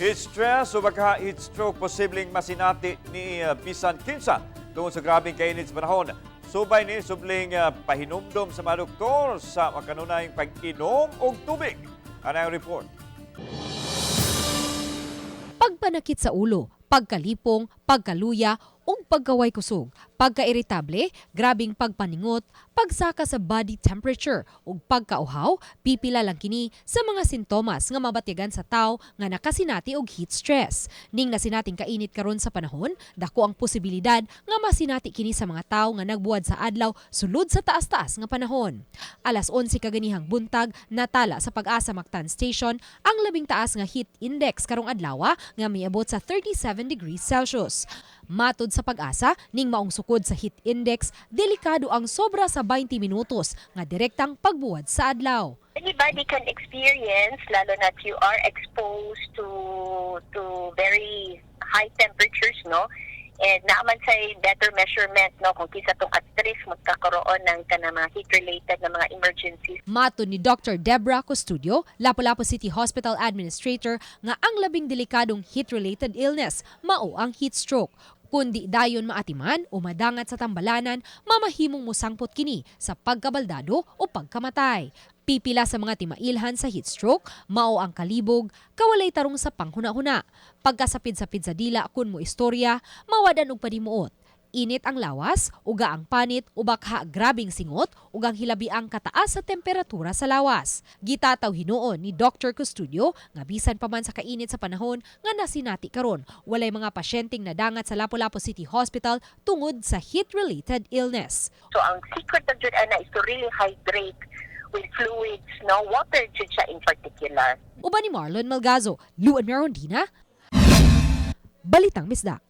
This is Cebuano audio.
Heat stress o baka heat stroke, posibleng masinati ni bisan kinsa tungod sa grabeng kainit sa panahon. Subay ni subling pahinumdom sa mga doktor sa makanunayng pag-inom og tubig. Ano ang report? Pagpanakit sa ulo, pagkalipong, pagkaluya, ug pagkaway kusog, pagkairitable, grabing pagpaningot, pagsaka sa body temperature ug pagkauhaw, pipila lang kini sa mga sintomas nga mabatyagan sa tao nga nakasinati og heat stress. Ning nasinating kainit karon sa panahon, dako ang posibilidad nga masinati kini sa mga tao nga nagbuwad sa adlaw sulod sa taas-taas nga panahon. Alas 11 kaganihang buntag, natala sa Pag-asa Mactan Station ang labing taas nga heat index karong adlaw nga miabot sa 37 degrees Celsius. Matod sa Pag-asa, ning maong sukod sa heat index, delikado ang sobra sa 20 minutos nga direktang pagbuwad sa adlaw. Anybody can experience, lalo na you are exposed to very high temperatures, no? And naa man say better measurement, no, kung kinsa tong at risk magkakaroon ng kanang mga heat related na mga emergencies. Matod ni Dr. Debra Custodio, Lapu-Lapu City Hospital Administrator, nga ang labing delikadong heat-related illness mao ang heat stroke. Kundi dayon maatiman o madangat sa tambalanan, mamahimong musangpot kini sa pagkabaldado o pagkamatay. Pipila sa mga timailhan sa heat stroke, mao ang kalibog, kawalay tarong sa panghuna-huna, pagkasapid-sapid sa dila kun mo istorya, mawadan og panimuot, init ang lawas, uga ang panit, o bakha grabing singot, ug ang hilabiang kataas sa temperatura sa lawas. Gitataw hinuon ni Dr. Custodio nga bisan pa man sa kainit sa panahon nga nasinati karon, walay mga pasyenteng nadangat sa Lapu-Lapu City Hospital tungod sa heat-related illness. So ang secret of jud ana is to really hydrate with fluids, no, water jud siya in particular. Uban ni Marlon Malgazo, Luan Merondina, Balitang Bisdak.